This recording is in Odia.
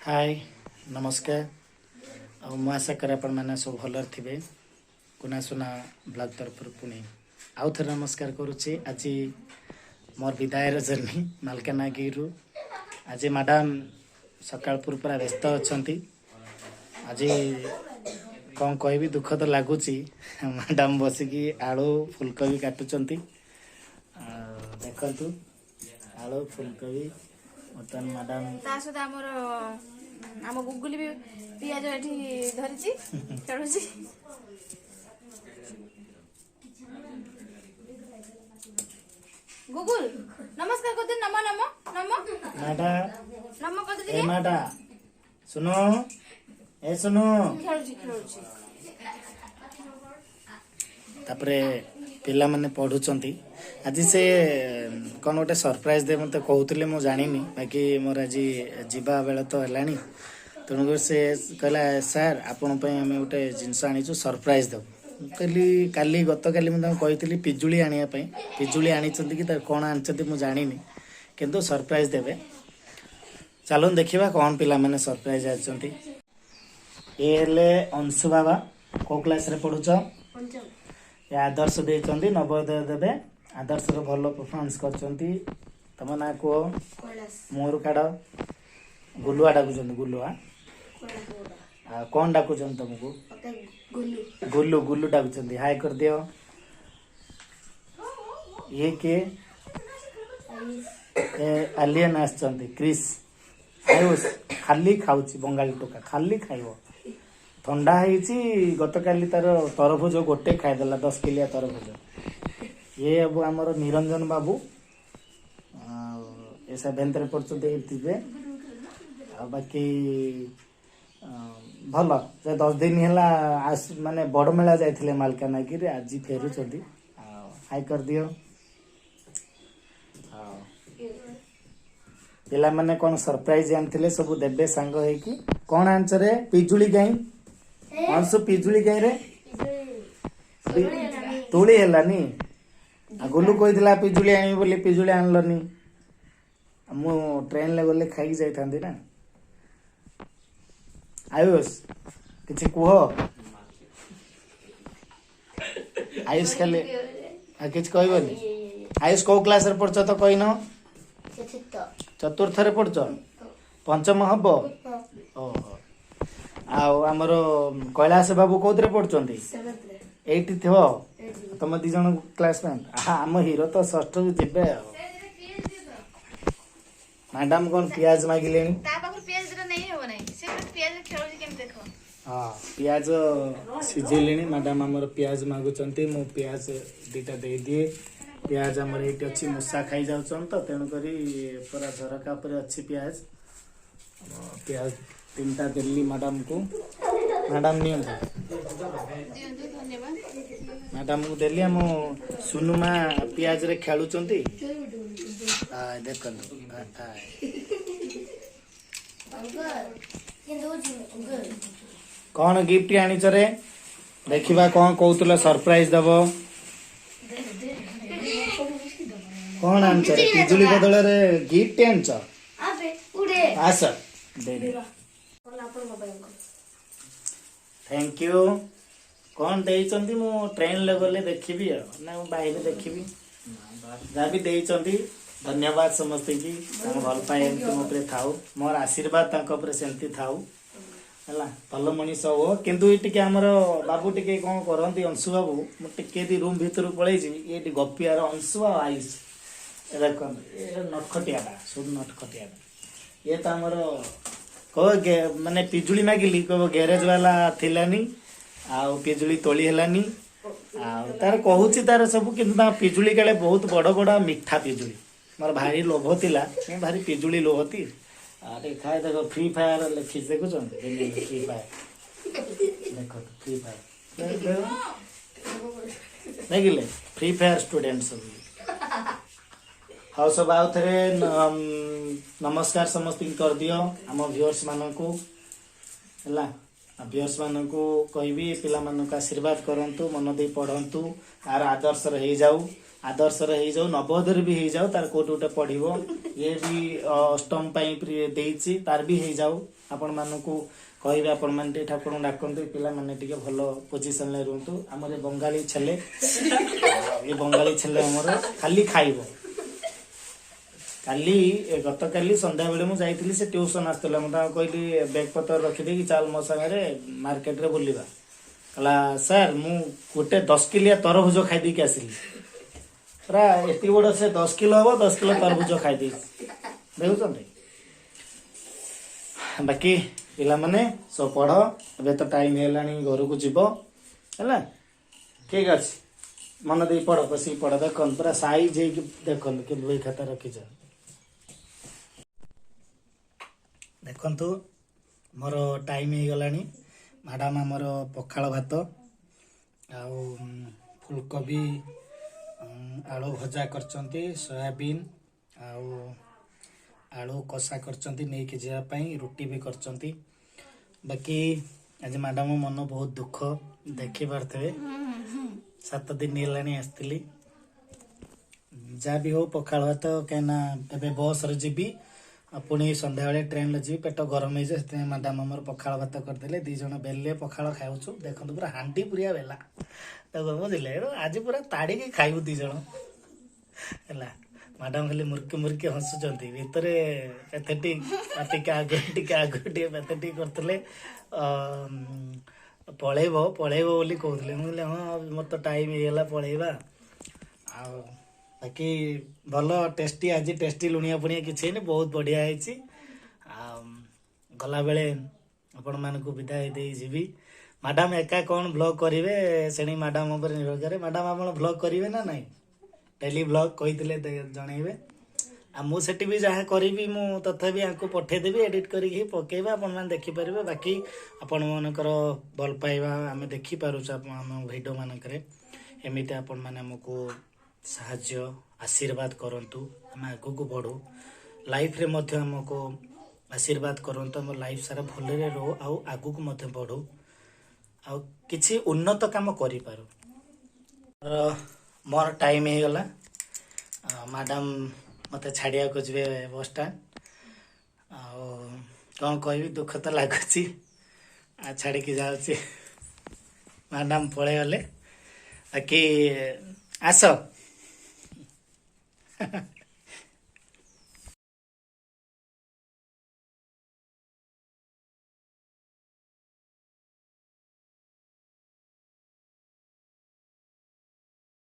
ହାଏ, ନମସ୍କାର। ଆଉ ମୁଁ ଆଶା କରେ ଆପଣମାନେ ସବୁ ଭଲରେ ଥିବେ। କୁନା ସୁନା ବ୍ଲଗ ତରଫରୁ ପୁଣି ଆଉ ଥରେ ନମସ୍କାର କରୁଛି। ଆଜି ମୋର ବିଦାୟର ଜର୍ଣ୍ଣି ମାଲକାନଗିରିରୁ। ଆଜି ମ୍ୟାଡ଼ାମ୍ ସକାଳପୁର ପୁରା ବ୍ୟସ୍ତ ଅଛନ୍ତି। ଆଜି କ'ଣ କହିବି, ଦୁଃଖ ତ ଲାଗୁଛି। ମ୍ୟାଡ଼ାମ୍ ବସିକି ଆଳୁ ଫୁଲକୋବି କାଟୁଛନ୍ତି। ଆଉ ଦେଖନ୍ତୁ, ଆଳୁ ଫୁଲକୋବି ବର୍ତ୍ତମାନ ମ୍ୟାଡ଼ାମ୍ ତା ସହିତ ଆମର ଆମ ଗୁଗୁଲି ବି ପିଆଜ ଏଠି ଧରିଛି, ଖେଳୁଛି। ଗୁଗୁଲ, ନମସ୍କାର କରିଦେ। ନମ ନମ ନମ। ମାଡା। ନମ କରିଦେ। ଏ ଟିକେ। ମାଡା, ଶୁଣୁ, ଏ ଶୁଣୁ। ଖେଳୁଛି, ଖେଳୁଛି। ତାପରେ ପିଲାମାନେ ପଢୁଛନ୍ତି। ଆଜି ସେ କ'ଣ ଗୋଟେ ସରପ୍ରାଇଜ ଦେ ମୋତେ କହୁଥିଲେ, ମୁଁ ଜାଣିନି। ବାକି ମୋର ଆଜି ଯିବା ବେଳ ତ ହେଲାଣି, ତେଣୁକରି ସେ କହିଲା, ସାର୍, ଆପଣଙ୍କ ପାଇଁ ଆମେ ଗୋଟେ ଜିନିଷ ଆଣିଛୁ, ସରପ୍ରାଇଜ ଦେବୁ। ମୁଁ କହିଲି, କାଲି ଗତକାଲି ମୁଁ ତାଙ୍କୁ କହିଥିଲି ପିଜୁଳି ଆଣିବା ପାଇଁ। ପିଜୁଳି ଆଣିଛନ୍ତି କି ତାର କ'ଣ ଆଣିଛନ୍ତି ମୁଁ ଜାଣିନି, କିନ୍ତୁ ସରପ୍ରାଇଜ ଦେବେ। ଚାଲନ୍ତୁ ଦେଖିବା କ'ଣ ପିଲାମାନେ ସରପ୍ରାଇଜ ଆଣିଛନ୍ତି। ଏ ହେଲେ ଅଂଶୁ ବାବା। କୋଉ କ୍ଲାସରେ ପଢୁଛ? ଏ ଆଦର୍ଶ ଦେଇଛନ୍ତି, ନବୋଦୟ ଦେବେ। ଆଦର୍ଶର ଭଲ ପରଫର୍ମାନ୍ସ କରିଛନ୍ତି। ତମ ନାଁ କୁହ। ମୁହଁରୁ କାଢ। ଗୁଲୁଆ ଡାକୁଛନ୍ତି, ଗୁଲୁଆ। ଆଉ କ'ଣ ଡାକୁଛନ୍ତି ତମକୁ? ଗୁଲୁ, ଗୁଲୁ ଡାକୁଛନ୍ତି। ହାଇ କରିଦିଅ। ଇଏ କିଏ? ଏ ଆଲିଆନ ଆସିଛନ୍ତି, କ୍ରିସ୍। ଆୟୁଷ ଖାଲି ଖାଉଛି, ବଙ୍ଗାଳୀ ଟୋକା, ଖାଲି ଖାଇବ। ଥଣ୍ଡା ହେଇଛି, ଗତକାଲି ତାର ତରଭୁଜ ଗୋଟେ ଖାଇଦେଲା, 10 କିଲିଆ ତରଭୁଜ। ଇଏ ହେବ ଆମର ନିରଞ୍ଜନ ବାବୁ। ଆଉ ଏ ସେଭେନ୍ଥରେ ପଢୁଛନ୍ତି, ଏଇଠି ଥିବେ। ଆଉ ବାକି ଭଲ। ସେ 10 ଦିନ ହେଲା ମାନେ ବଡ଼ ମେଳା ଯାଇଥିଲେ ମାଲକାନଗିରି, ଆଜି ଫେରୁଛନ୍ତି। ଆଉ ହାଇ କରିଦିଅ। ଆଉ ପିଲାମାନେ କ'ଣ ସରପ୍ରାଇଜ ଆଣିଥିଲେ, ସବୁ ଦେବେ ସାଙ୍ଗ ହେଇକି। କ'ଣ ଆଣିଛ ରେ? ପିଜୁଳି କାଇଁ ଅଂଶୁ? ପିଜୁଳି କାଇଁ ରେ? ତୋଳି ହେଲାନି। ଆଉ ଗୁଲୁ କହିଥିଲା ପିଜୁଳି ଆଣିବି ବୋଲି, ପିଜୁଳି ଆଣିଲନି। ଆଉ ମୁଁ ଟ୍ରେନରେ ଗଲେ ଖାଇକି ଯାଇଥାନ୍ତି ନା। ଆୟୁଷ, କିଛି କୁହ। ଆୟୁଷ ଖାଲି, ଆଉ କିଛି କହିବନି। ଆୟୁଷ, କୋଉ କ୍ଲାସରେ ପଢୁଛ ତ କହିନ? ଚତୁର୍ଥରେ ପଢୁଛ? ପଞ୍ଚମ ହବ? ଓହୋ। ଆଉ ଆମର କୈଳାସ ବାବୁ କୋଉଥିରେ ପଢୁଛନ୍ତି? ଏଇଠି ଥିବ ତମ ଦି ଜଣ କ୍ଲାସମେଟ୍। ଆମ ହିରୋ ତ ଷଷ୍ଠକୁ ଯିବେ। ଆଉ ମ୍ୟାଡାମ କଣ ପିଆଜ ମାଗିଲେଣି। ତା ପାଖରୁ ପିଆଜ ଦିଟା ନେଇ ହବ ନାହିଁ। ସେ ପିଆଜ ଖେଳୁଛି କେମିତି ଦେଖ। ହଁ, ପିଆଜ ସିଝେଇଲେଣି ମ୍ୟାଡାମ। ଆମର ପିଆଜ ମାଗୁଛନ୍ତି, ମୁଁ ପିଆଜ ଦିଟା ଦେଇଦିଏ। ପିଆଜ ଆମର ଏଇଠି ଅଛି। ମୂଷା ଖାଇ ଯାଉଛନ୍ତି ତ, ତେଣୁକରି ପୁରା ଝରକା ଉପରେ ଅଛି ପିଆଜ। ପିଆଜ ତିନିଟା ଦେଲି ମ୍ୟାଡାମକୁ। ମ୍ୟାଡାମ, ନିଅନ୍ତୁ। ଦିଅନ୍ତୁ, ଧନ୍ୟବାଦ। ମ୍ୟାଡାମକୁ ଦେଲି। ଆମ ସୁନୁ ମା ପିଆଜରେ ଖେଳୁଛନ୍ତି। ଦେଖନ୍ତୁ ଆ, ଆ। କ'ଣ ଗିଫ୍ଟ ଆଣିଛ ରେ? ଦେଖିବା, କ'ଣ କହୁଥିଲ ସରପ୍ରାଇଜ ଦବ? କ'ଣ ଆଣିଛ ରେ? ପିଜୁଳି ବଦଳରେ ଗିଫ୍ଟ ଆଣିଛ? ଆସ, ଦେଇଦେ। Thank you. କ'ଣ ଦେଇଛନ୍ତି ମୁଁ ଟ୍ରେନରେ ଗଲେ ଦେଖିବି, ଆଉ ନା ମୁଁ ବାହିରେ ଦେଖିବି। ଯାହା ବି ଦେଇଛନ୍ତି, ଧନ୍ୟବାଦ ସମସ୍ତଙ୍କୁ। ତାଙ୍କ ଭଲ ପାଇବା ଏମିତି ମୋ ଉପରେ ଥାଉ, ମୋର ଆଶୀର୍ବାଦ ତାଙ୍କ ଉପରେ ସେମିତି ଥାଉ। ହେଲା, ଭଲ ମଣିଷ ହୁଅ। କିନ୍ତୁ ଏ ଟିକେ ଆମର ବାବୁ ଟିକେ କ'ଣ କରନ୍ତି, ଅଂଶୁ ବାବୁ, ମୁଁ ଟିକେ ଯଦି ରୁମ୍ ଭିତରକୁ ପଳେଇଯିବି, ଇଏ ଟିକେ ଗପିବାର। ଅଂଶୁ ଆଉ ଆୟୁଷ, ଏ ଦେଖନ୍ତୁ, ଏ ନଟଖଟିଆଟା, ସବୁ ନଟଖଟିଆଟା। ଇଏ ତ ଆମର କହିବ, ମାନେ ପିଜୁଳି ମାଗିଲି, କହିବ ଗ୍ୟାରେଜ ବାଲା ଥିଲାନି ଆଉ ପିଜୁଳି ତୋଳି ହେଲାନି। ଆଉ ତାର କହୁଛି ତାର ସବୁ। କିନ୍ତୁ ତାଙ୍କ ପିଜୁଳି କାଳେ ବହୁତ ବଡ ବଡ ମିଠା ପିଜୁଳି। ମୋର ଭାରି ଲୋଭ ଥିଲା, ମୁଁ ଭାରି ପିଜୁଳି ଲୋଭତି। ଆଉ ଟିକେ ଖାଏ। ଦେଖ, ଫ୍ରି ଫାୟାର ଲେଖିଛି, ଦେଖୁଛନ୍ତି? ଫ୍ରି ଫାୟାର ଦେଖନ୍ତୁ, ଫ୍ରି ଫାୟାର ଦେଖିଲେ? ଫ୍ରି ଫାୟାର ଷ୍ଟୁଡେଣ୍ଟ ସବୁ। ହଉ, ସବୁ ଆଉ ଥରେ ନମସ୍କାର ସମସ୍ତଙ୍କୁ କରିଦିଅ, ଆମ ଭିଉଅର୍ସ ମାନଙ୍କୁ। ହେଲା। ଭିଉଅର୍ସ ମାନଙ୍କୁ କହିବି, ପିଲାମାନଙ୍କୁ ଆଶୀର୍ବାଦ କରନ୍ତୁ, ମନ ଦେଇ ପଢନ୍ତୁ, ଆର ଆଦର୍ଶରେ ହେଇଯାଉ, ଆଦର୍ଶରେ ହେଇଯାଉ, ନବୋଦୟରେ ବି ହେଇଯାଉ, ତାର କୋଉଠି ଗୋଟେ ପଢିବ। ଇଏ ବି ଅଷ୍ଟମ ପାଇଁ ଦେଇଛି, ତାର ବି ହେଇଯାଉ। ଆପଣମାନଙ୍କୁ କହିବେ, ଆପଣମାନେ ଟିକେ ଠାକୁରଙ୍କୁ ଡାକନ୍ତୁ, ପିଲାମାନେ ଟିକେ ଭଲ ପୋଜିସନରେ ରୁହନ୍ତୁ। ଆମର ଏ ବଙ୍ଗାଳୀ ଛେଲେ, ଏ ବଙ୍ଗାଳୀ ଛେଲେ ଆମର ଖାଲି ଖାଇବ। କାଲି ଗତକାଲି ସନ୍ଧ୍ୟାବେଳେ ମୁଁ ଯାଇଥିଲି, ସେ ଟ୍ୟୁସନ ଆସିଥିଲା। ମୁଁ ତାଙ୍କୁ କହିଲି, ବ୍ୟାଗ ପତ୍ର ରଖିଦେଇକି ଚାଲ ମୋ ସାଙ୍ଗରେ ମାର୍କେଟରେ ବୁଲିବା। କହିଲା, ସାର୍, ମୁଁ ଗୋଟେ 10 କିଲିଆ ତରଭୁଜ ଖାଇଦେଇକି ଆସିଲି। ପୁରା ଏତିକି ବଡ ସେ, 10 କିଲୋ ହବ, 10 କିଲୋ ତରଭୁଜ ଖାଇଦେଇଛି, ଦେଖୁଛନ୍ତି। ବାକି ପିଲାମାନେ ସବୁ ପଢ, ଏବେ ତ ଟାଇମ ହେଲାଣି, ଘରକୁ ଯିବ। ହେଲା, ଠିକ ଅଛି, ମନ ଦେଇ ପଢ, ବସିକି ପଢ। ଦେଖନ୍ତୁ, ପୁରା ସାଇଜ ହେଇକି ଦେଖନ୍ତୁ କେମିତି ବହି ଖାତା ରଖିଛନ୍ତି। ଦେଖନ୍ତୁ, ମୋର ଟାଇମ୍ ହେଇଗଲାଣି। ମ୍ୟାଡ଼ାମ୍ ଆମର ପଖାଳ ଭାତ ଆଉ ଫୁଲକୋବି ଆଳୁ ଭଜା କରିଛନ୍ତି, ସୋୟାବିନ୍ ଆଉ ଆଳୁ କଷା କରିଛନ୍ତି ନେଇକି ଯିବା ପାଇଁ, ରୁଟି ବି କରିଛନ୍ତି। ବାକି ଆଜି ମ୍ୟାଡ଼ାମ ମନ ବହୁତ ଦୁଃଖ, ଦେଖିପାରୁଥିବେ। 7 ଦିନ ହେଲାଣି ଆସିଥିଲି। ଯାହା ବି ହଉ, ପଖାଳ ଭାତ, କାହିଁକିନା ଏବେ ବସ୍ରେ ଯିବି ଆଉ ପୁଣି ସନ୍ଧ୍ୟାବେଳେ ଟ୍ରେନରେ ଯିବି, ପେଟ ଗରମ ହେଇଯିବ। ସେଥିପାଇଁ ମ୍ୟାଡ଼ାମ ଆମର ପଖାଳ ଭାତ କରିଦେଲେ। 2 ଜଣ ବେଲେ ପଖାଳ ଖାଉଛୁ। ଦେଖନ୍ତୁ, ପୁରା ହାଣ୍ଡି ପୁରିଆ ବେଲା ଦେଖ, ବୁଝିଲେ? ଏଣୁ ଆଜି ପୁରା ତାଡ଼ିକି ଖାଇବୁ 2 ଜଣ। ହେଲା, ମ୍ୟାଡ଼ାମ ଖାଲି ମୁର୍କି ମୁର୍କି ହସୁଛନ୍ତି। ଭିତରେ ପ୍ୟାଥେଟିକ୍, ଟିକେ ଆଗରୁ ଟିକେ ଆଗରୁ ଟିକେ ପ୍ୟାଥେଟିକ୍ କରୁଥିଲେ, ପଳେଇବ ପଳେଇବ ବୋଲି କହୁଥିଲେ। ମୁଁ କହିଲି, ହଁ, ମୋର ତ ଟାଇମ୍ ହେଇଗଲା, ପଳେଇବା। ଆଉ ବାକି ଭଲ ଟେଷ୍ଟି ଆଜି, ଟେଷ୍ଟି, ଲୁଣିଆ ଫୁଣିଆ କିଛି ହେଇନି, ବହୁତ ବଢ଼ିଆ ହେଇଛି। ଆଉ ଗଲାବେଳେ ଆପଣମାନଙ୍କୁ ବିଦାୟ ଦେଇ ଯିବି। ମ୍ୟାଡ଼ାମ ଏକା କ'ଣ ଭ୍ଲଗ୍ କରିବେ, ସେଣି ମ୍ୟାଡ଼ାମ ଉପରେ ନିର୍ଭର କରେ। ମ୍ୟାଡ଼ାମ, ଆପଣ ଭ୍ଲଗ୍ କରିବେ ନା ନାହିଁ? ଡେଲି ଭ୍ଲଗ୍ କହିଥିଲେ ଜଣେଇବେ। ଆଉ ମୁଁ ସେଠି ବି ଯାହା କରିବି, ମୁଁ ତଥାପି ୟାଙ୍କୁ ପଠେଇଦେବି, ଏଡ଼ିଟ୍ କରିକି ପକେଇବା, ଆପଣମାନେ ଦେଖିପାରିବେ। ବାକି ଆପଣମାନଙ୍କର ଭଲ ପାଇବା ଆମେ ଦେଖିପାରୁଛୁ ଆପଣ ଆମ ଭିଡ଼ିଓ ମାନଙ୍କରେ। ଏମିତି ଆପଣମାନେ ଆମକୁ ସାହାଯ୍ୟ ଆଶୀର୍ବାଦ କରନ୍ତୁ, ଆମେ ଆଗକୁ ବଢ଼ୁ। ଲାଇଫରେ ମଧ୍ୟ ଆମକୁ ଆଶୀର୍ବାଦ କରନ୍ତୁ, ଆମ ଲାଇଫ ସାରା ଭଲରେ ରହୁ ଆଉ ଆଗକୁ ମଧ୍ୟ ବଢ଼ୁ ଆଉ କିଛି ଉନ୍ନତ କାମ କରିପାରୁ। ମୋର ଟାଇମ୍ ହେଇଗଲା। ମ୍ୟାଡ଼ାମ ମୋତେ ଛାଡ଼ିବାକୁ ଯିବେ ବସଷ୍ଟାଣ୍ଡ। ଆଉ କ'ଣ କହିବି, ଦୁଃଖ ତ ଲାଗୁଛି, ଆଉ ଛାଡ଼ିକି ଯାଉଛି। ମ୍ୟାଡ଼ାମ ପଳେଇଗଲେ। ବାକି ଆସ।